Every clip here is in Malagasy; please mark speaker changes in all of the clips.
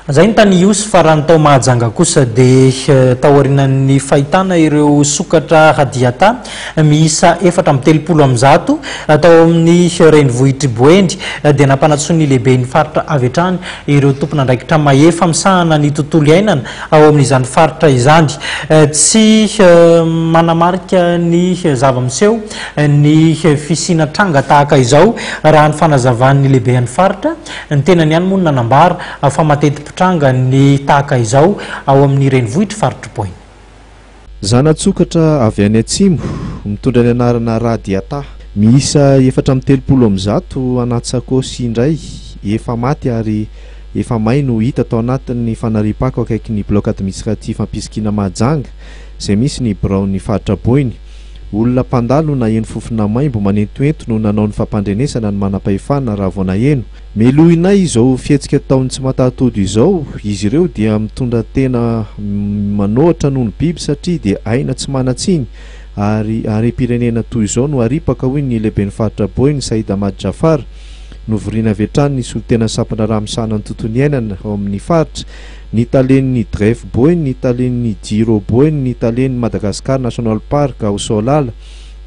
Speaker 1: Zay ny tany Ihosy fa raha ny tao Mahajanga kosa dia taorianan'ny fahitana ireo sokatra radiata miisa 134 tao amin'ny renivohitr'i Boeny dia nampanantsoin'ny lehiben'ny faritra avy hatrany ireo tompon'andraikitra mahefa misahana ny tontolo iainana ao amin'izany faritra izany. Tsy manamarika ny zava-miseho ny fisiana tranga tahaka izao raha ny fanazavan'ny lehiben'ny faritra. Ny tenany ihany moa no nanambara fa mateti-pitranga ny tahaka izao ao amin'ny renivohitr'i faritr'i Boeny.
Speaker 2: Zana-tsokatra avy any atsimo, mitondra ny anarana Radiata. Miisa 134 anaty sakaosy indray efa maty ary efa may no hita tao anatin'ny fanariam-pako akaikin'ny bloc administratif Ampisikina Mahajanga, izay misy ny biraon'ny faritra Boeny. Olona mpandalo naheno fofona maimbo manentoento no nanao ny fampandrenesana ny manam-pahefana raha vao naheno. Melohinay izao fihetsika ataon'ny tsy mataho-tody izao, izy ireo dia mitondra tena manoatra noho ny biby satria dia aina tsy manan-tsiny ary harem-pirenena toy izao no aripaka hoy ny lehiben'ny faritra Boeny, Saïd Ahmad Jaffar. Novoriana avy hatrany ny solontenan'ny sampandraharaha misahana ny tontolo iainana ao amin'ny faritra. Ny talen'ny Dref Boeny, ny talen'ny Jiro Boeny, ny talen'ny Madagascar National Park ao Soalala.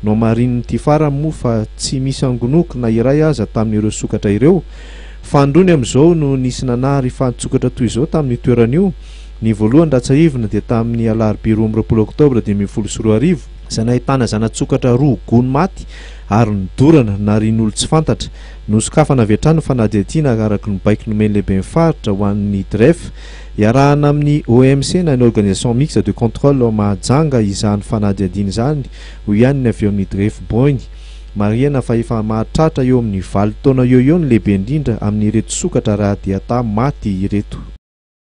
Speaker 2: Nohamarinin'ity farany moa fa tsy misy angonoky na iray aza tamin'ireo sokatra ireo. Fanindroany amin'izao no nisy nanary fatin-tsokatra toy izao tamin'io toerana io. Ny voalohany raha tsiahivina dia tamin'ny alarobia 22 oktobra 2015, izay nahitana zana-tsokatra roa gony maty ary nodorana narian'olon-tsy fantatra. Nosokafana avy hatrany ny fanadihadiana araka ny baiko nomen'ny lehiben'ny faritra ho an'ny DREF. Iarahana amin'ny OMC na ny Organisation Mixte de Contrôle ao Mahajanga izany fanadihadiana izany, hoy ihany ny avy eo amin'ny DREF Boeny. Marihana fa efa mahatratra eo amin'ny valo taona eo eo ny lehibe indrindra amin'ireto sokatra radiata maty ireto.